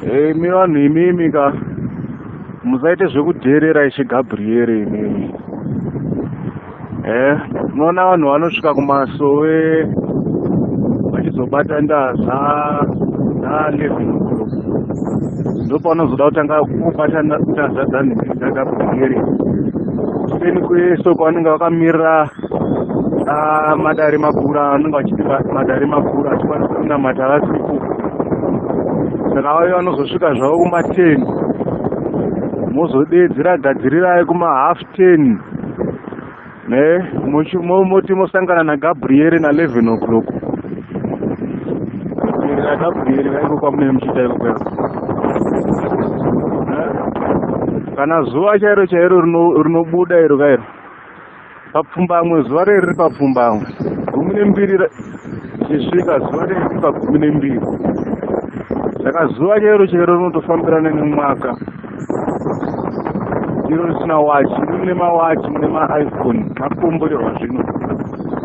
Imi vanhu imimi ka, musaite zvekudheerera Ishe Gabrieri imimi. Unoona vanhu vanosvika kumasowe vachizobata ndaza dza 11 o'clock, ndopavanozoda kutanga kubata ndaza dzanhimbi dzaGabrieri. Kuseni kwese kwavanenge vakamirira madare makuru, anenge vachiti madare makuru achikwanisa kunamata vasipo. Saka vave vanozosvika zvavo kuma10, mozodeedzera gadzirirai kuma 10:30, ne moti mosangana naGabrieri na11 o'clock. Gabrieri kaiko kwamunenge muchiita iko kweko. Kana zuva chairo chairo rinobuda iro kairo papfumbamwe, zuva reri riri papfumbamwe, 12 richisvika, zuva reri riri pa12. Saka zuva chairo chairo rinotofambirana nemwaka, iro risina wachi. Mune mawachi, mune maiPhone, makomborerwa. Zvino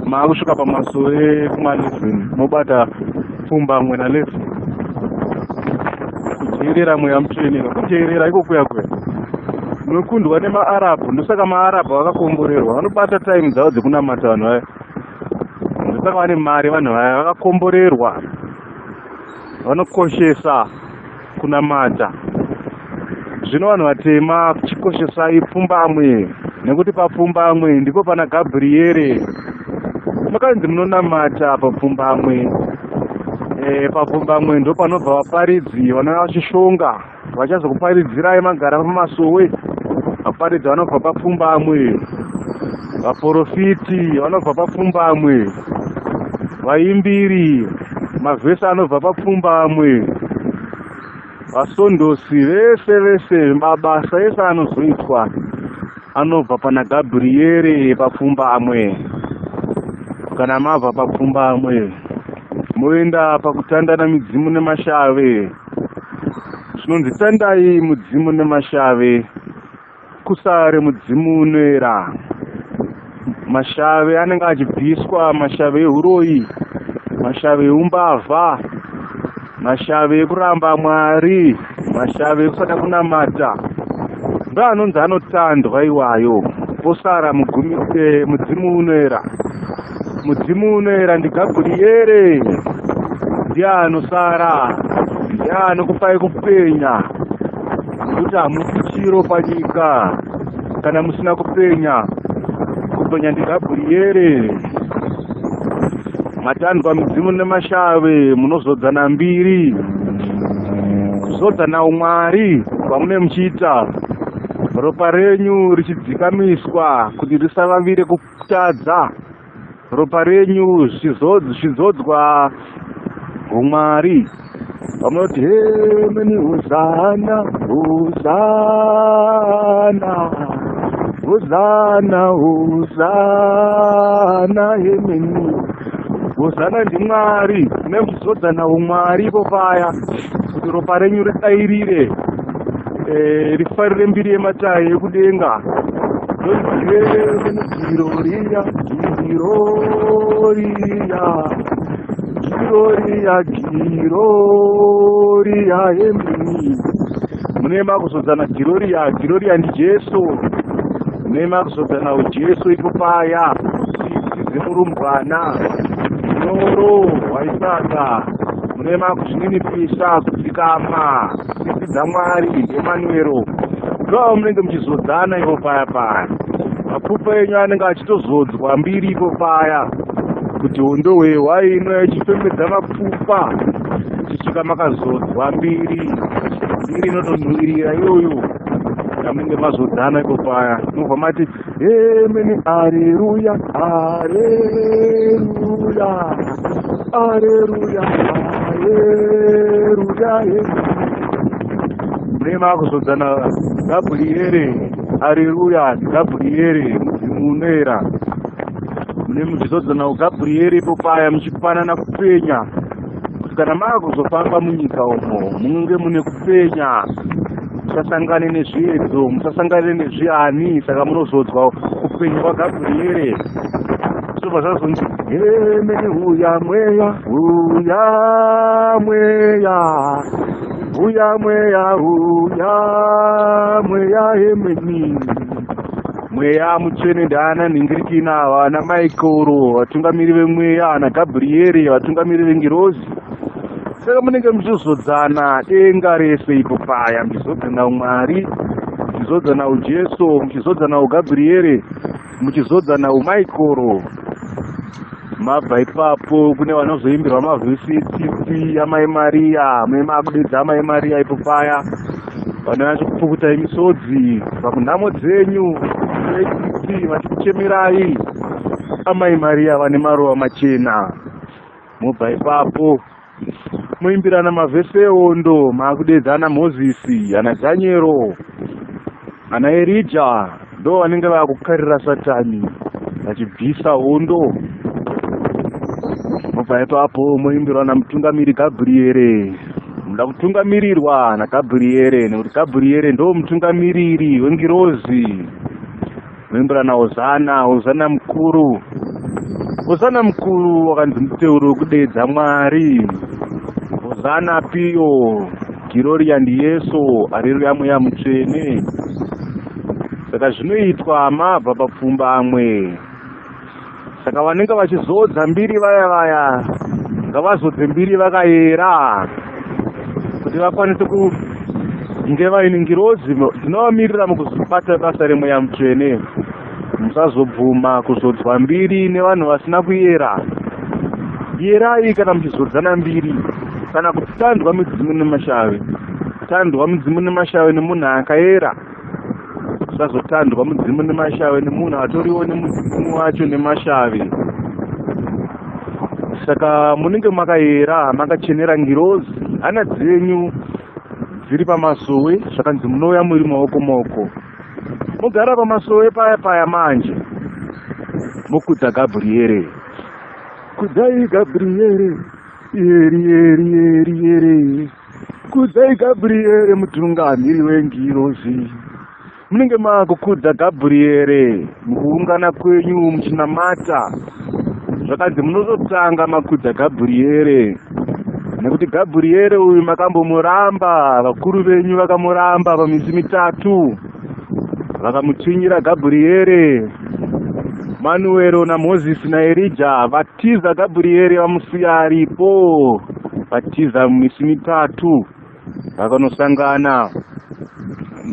maakusvika pamasowe kuma11, mobata pfumbamwe na11. Kuteerera Mweya Mutsvene, kuteerera iko kuya kuya munokundwa nemaArabhu. Ndosaka maArabhu vakakomborerwa, vanobata time dzavo dzekunamata vanhu vaya. Ndosaka vane mari vanhu vaya, vakakomborerwa, vanokoshesa kunamata. Zvino vanhu vatema, chikoshesai pfumbamwe, nekuti papfumbamwe ndipo pana Gabriere. Makanzi munonamata papfumbamwe. Papfumbamwe ndo panobva vaparidzi vanouya vachishonga, vachazokuparidzirai magara pamasowe. Vaparidzi vanobva papfumbamwe, vaprofiti vanobva papfumbamwe, vaimbiri mavhesi anobva papfumbamwe, vasondosi vese vese, mabasa ese anozoitwa anobva pana Gabrieri papfumbamwe. Kana mabva papfumbamwe, moenda pakutandana midzimu nemashave. Zvinonzi tandai mudzimu nemashave, kusare mudzimu unoera. Mashave anenge achibviswa, mashave euroyi, mashave eumbavha, mashave ekuramba Mwari, mashave ekusada kunamata, ndo anonzi anotandwa iwayo, posara mudzimu unoera. Mudzimu unoera ndiGabriere, ndiye anosara, ndiye anokupai kupenya, nekuti hamusi chiro panyika kana musina kupenya. Kupenya ndiGabriere. Matandwa midzimu nemashave, munozodzana mbiri, kuzodzana umwari kwamune muchiita, ropa renyu richidzikamiswa kuti risavavire kutadza, ropa renyu zvichizodzwa umwari. Vamunoti hemeni, hosana, hosana, hosana, hosana, hemeni, hosana ndiMwari. Nemuchizodzana umwari ipo paya, kuti ropa renyu ridairire, rifarire mbiri yematai ekudenga. Giroria, giroria, giroria, giroria, hemeni. Mune makuzodzana giroria, giroria ndiJesu. Mune makuzodzana uJesu ipo paya, tsitsi dzemurumbwana nyoro waIsaka. Mune makuzvininipisa, kudzikama, tsitsi dzaMwari Emanuero. Ndo munenge muchizodzana ipo paya paya, mapfupa enyu anenge achitozodzwa mbiri ipo paya, kuti hondo hwehwa ino ichifembedza mapfupa, ichisvika makazodzwa mbiri, mbiri inotonhuwirira iyoyo yamunenge mazodzana ipo paya. Mobva mati hemeni, areruya, areruya, areruya, areruya, hemeni. Mune makuzodzana Gabriere, areruya Gabriere, mudzimu unoera. Mune muchizodzana Gabriere ipo paya, muchipanana kupenya, kuti kana maakuzofamba munyika umo munenge mune kupenya, musasangane nezviedzo, musasangane nezviani. Saka munozodzwa kupenya kwaGabriere. Zvobva zvazonzi hemeni huya mweya huya mweya huya mweya huya mweya hemeni mweya mutsvene ndaana nhingirikina ava ana maikoro vatungamiri vemweya ana gabrieri vatungamiri vengirozi saka munenge muchizodzana denga rese ipo paya muchizodzana umwari muchizodzana ujesu muchizodzana ugabrieri muchizodzana umaikoro mabva ipapo kune vanozoimbirwa mavhesi etsitsi amai mariya mune makudedza amai mariya ipo paya vanonyatso kupukutai misodzi kubva kunhamo dzenyu etsitsi vachikuchemerai amai mariya vane maruva machena mobva ipapo moimbirana mavhesi ehondo maakudedza ana mozisi ana dhaniero ana erija ndo vanenge vakukarira satani vachibvisa hondo mobva ipapo moimbirwa namutungamiri gabriere muda kutungamirirwa nagabriere nekuti gabriere ndo mutungamiriri wengirozi moimbira nahozana hozana mukuru hozana mukuru wakanzi muteuro wekudeedza mwari hozana piyo giroria ndiyeso areruya mweya mutsvene saka zvinoitwa mabva papfumbamwe saka vanenge vachizodza mbiri vaya vaya ngavazodze mbiri vakayera kuti vakwanise kunge vaine ngirozi dzinovamirira mukuzobata basa remweya mutsvene musazobvuma kuzodzwa mbiri nevanhu vasina kuyera yerai kana muchizodzana mbiri kana kutandwa midzimu nemashavi tandwa midzimu nemashavi nemunhu akayera usazotandwa mudzimu nemashavi nemunhu atoriwo nemudzimu wacho nemashavi saka munenge makayera makachenera ngirozi hana dzenyu dziri pamasowe zvakanzi munouya muri maoko maoko mogara pamasowe paya paya manje mokudza gabriere kudzai gabriere yeri yeri yeri yeri kudzai gabriere mutungamiri wengirozi munenge maakukudza gabriere mukuungana kwenyu muchinamata zvakanzi munototanga makudza gabriere nekuti gabriere uyu makambomuramba vakuru venyu vakamuramba pamisi mitatu vakamutsvinyira gabriere manuero namozisi naerija vatiza gabriere vamusiya aripo vatiza misi mitatu vakanosangana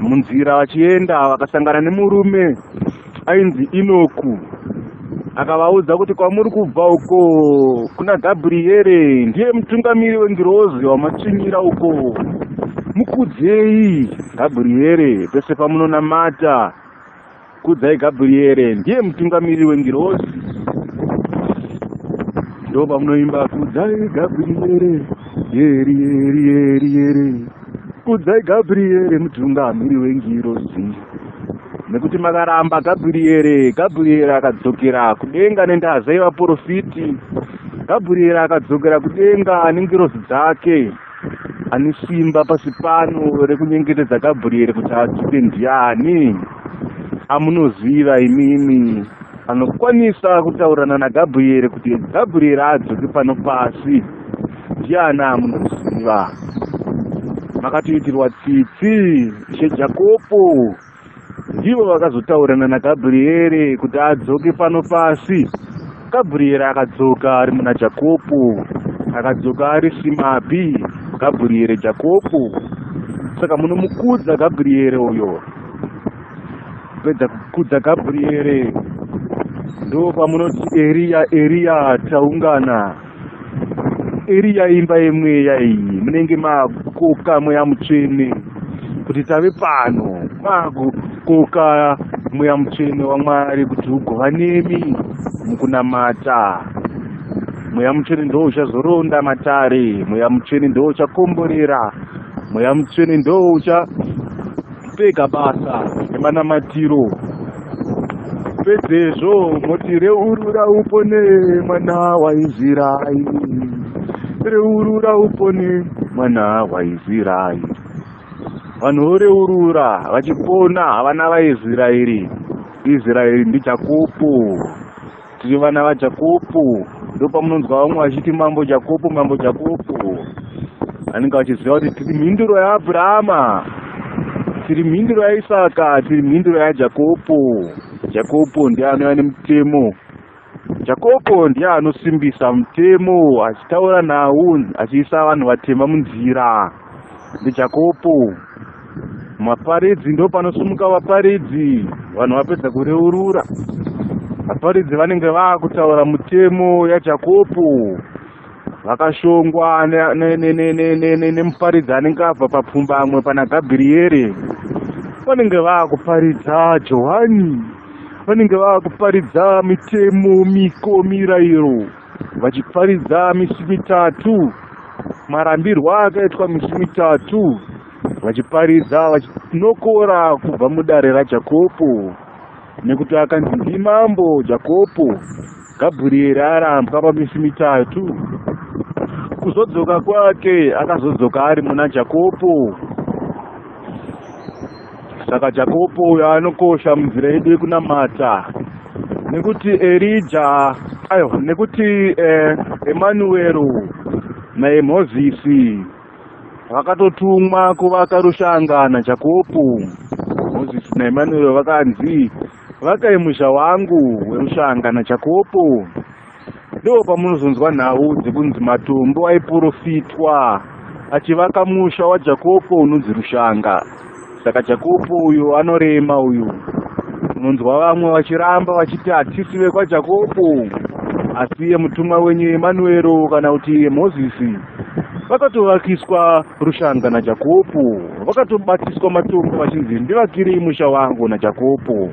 munzira vachienda vakasangana nemurume ainzi inoku akavaudza kuti kwamuri kubva uko kuna gabriere ndiye mutungamiri wengirozi wamatsvinyira uko mukudzei gabriere pese pamunonamata kudzai gabriere ndiye mutungamiri wengirozi ndo pamunoimba kudzai gabriere yeri yeri yeri yeri kudzai gabriere mutungamiri wengirozi nekuti makaramba gabriere gabriere akadzokera kudenga nendaza yevaprofiti gabriere akadzokera kudenga nengirozi dzake ane simba pasi pano rekunyengetedza gabriere kuti adzoke ndiani amunoziva imimi anokwanisa kutaurirana nagabriere kuti gabriere adzoke pano pasi ndiani amunoziva makatoitirwa tsitsi ishe jakopo ndivo vakazotaurirana nagabriere kuti adzoke pano pasi gabriere akadzoka ari muna jakopo akadzoka ari simabi gabriere jakopo saka munomukudza gabriere uyo kupedza kukudza gabriere ndo pamunoti eriya eriya taungana eriya imba yemweya iyi munenge makoka mweya mutsvene kuti tave pano makukoka mweya mutsvene wamwari kuti ugova nemi mukunamata mweya mutsvene ndo uchazoronda matare mweya mutsvene ndo uchakomborera mweya mutsvene ndo uchapega basa nemanamatiro pedzezvo moti reurura upone mwana waisraeri reurura upone mwana waisraeri vanhu voreurura vachipona havana vaisraeri israeri ndijakopo Tiri vana vaJakopo. Ndopamunonzwa vamwe vachiti mambo Jakopo, mambo Jakopo. Vanenge vachiziva kuti tiri mhinduro yaAbhurahama, tiri mhinduro yaIsaka, tiri mhinduro yaJakopo. Jakopo ndiye anouya nemutemo. Jakopo ndiye anosimbisa mutemo achitaura nhau achiisa vanhu vatema munzira. NdiJakopo. Maparidzi ndo panosumuka vaparidzi, vanhu vapedza kureurura. Vaparidzi vanenge vaakutaura mutemo yaJakopo vakashongwa nemuparidzi anenge abva papfumbamwe pana Gabriere. Vanenge vaakuparidza Johani, vanenge vaakuparidza mitemo, miko, mirayiro, vachiparidza misi mitatu, marambirwo akaitwa misi mitatu, vachiparidza vachinokora kubva mudare raJakopo, nekuti akanzi ndimambo Jakopo. Gabrieri arambwa pamisi mitatu. Kuzodzoka kwake akazodzoka ari muna Jakopo. Saka Jakopo uyo anokosha munzira yedu yekunamata, nekuti Erija, ayo, nekuti Emanuero naMozisi vakatotumwa kuvaka rushanga naJakopo. Mozisi naEmanuero vakanzi vakai musha wangu werushanga naJakopo. Ndo pamunozonzwa nhau dzekunzi matombo aiprofitwa achivaka musha waJakopo unonzi rushanga. Saka Jakopo uyu anorema uyu. Unonzwa vamwe vachiramba vachiti hatisi vekwaJakopo, asi iye mutumwa wenyu Emanuero kana kuti iye Mozisi vakatovakiswa rushanga naJakopo, vakatobatiswa matombo vachinzi ndivakirei musha wangu naJakopo.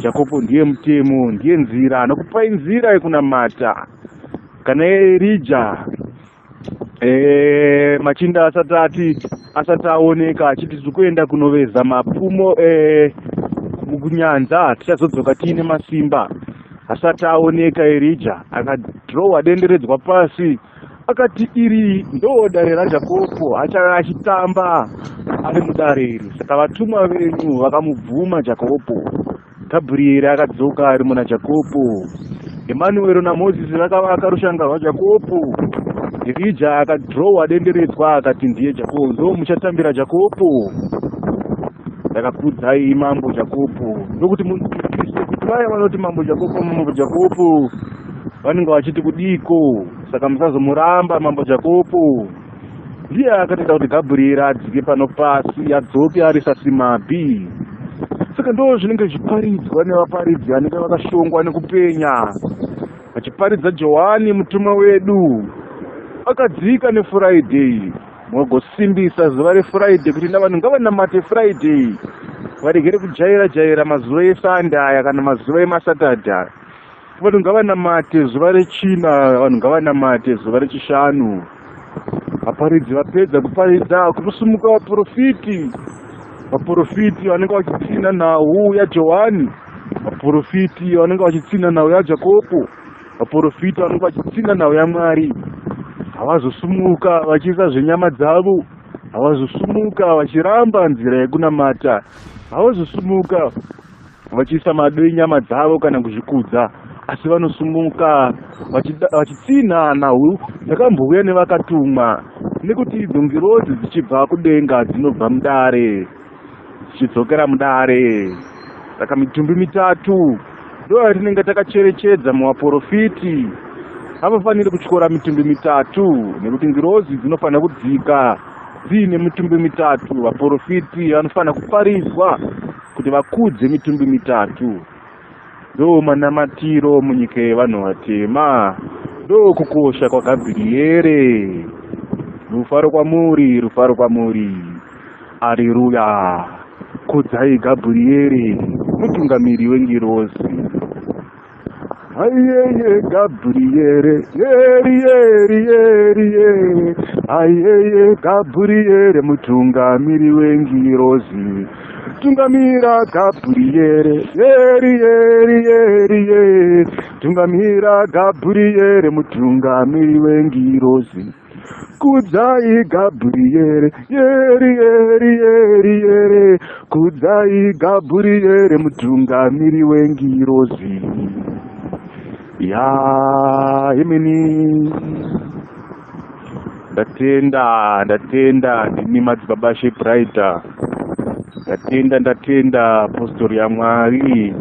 Jakopo ndiye mutemo, ndiye nzira, anokupai nzira yekunamata. Kana Erija machinda asati ati asati aoneka achiti tiri kuenda kunoveza mapfumo kunyanza, tichazodzoka tiine masimba. Asati aoneka Erija akadhirowa denderedzwa pasi, akati iri ndo dare raJakopo, achave achitamba ari mudare iri. Saka vatumwa venyu vakamubvuma Jakopo. Gabrieri akadzoka ari muna Jakopo. Emanuero naMozisi vakavaka rushanga rwaJakopo. Erija akadhirowa denderedzwa akati ndiye Jakopo, ndo muchatambira Jakopo. Ndakakudzai mambo Jakopo. Ndokuti munzwisise kuti vaya vanoti mambo Jakopo, mambo Jakopo vanenge vachiti kudiko. Saka musazomuramba mambo Jakopo. Ndiye akatoita kuti Gabrieri adzike pano pasi, adzoke ari sasimabhi. Saka ndo zvinenge zvichiparidzwa nevaparidzi vanenge vakashongwa nekupenya, vachiparidza Johani mutumwa wedu akadzika neFriday. Mogosimbisa zuva reFriday kuti navanhu ngavanamate Friday, varegere kujaira jaira mazuva eSunday aya kana mazuva emaSaturday aya. Vanhu ngavanamate zuva rechina, vanhu ngavanamate zuva rechishanu. Vaparidzi vapedza kuparidza, kunosumuka vaprofiti. Vaprofiti vanenge vachitsina nhau yaJohani, vaprofiti vanenge vachitsina nhau yaJakopo, vaprofiti vanenge vachitsina nhau yaMwari. Havazosumuka vachiisa zvenyama dzavo, havazosumuka vachiramba nzira yekunamata, havazosumuka vachiisa mado enyama dzavo kana kuzvikudza, asi vanosumuka vachitsinha nhau dzakambouya nevakatumwa, nekuti idzo ngirozi dzichibva kudenga dzinobva mudare dzichidzokera mudare. Saka mitumbi mitatu ndo yatinenge takacherechedza muvaporofiti. Havafaniri kutyora mitumbi mitatu, nekuti ngirozi dzinofanira kudzika dziine mitumbi mitatu. Vaporofiti vanofanira kuparidzwa kuti vakudze mitumbi mitatu. Ndo manamatiro munyika yevanhu vatema, ndo kukosha kwaGabriere. Rufaro kwamuri, rufaro kwamuri. Areruya. Kudzai Gabriere, mutungamiri wengirozi. Ayeye Gabriere, yeri yeri yeri ye. Ayeye Gabriere, mutungamiri wengirozi. Tungamira Gabriere, yeri yeri yeri ye. Tungamira Gabriere, mutungamiri wengirozi. Kudzai Gabriere, yeri yeri yeri yere. Kudzai Gabriere, mutungamiri wengirozi. Ya imini ndatenda, ndatenda. Ndini Madzibaba Shephrider. Ndatenda, ndatenda, postori yaMwari.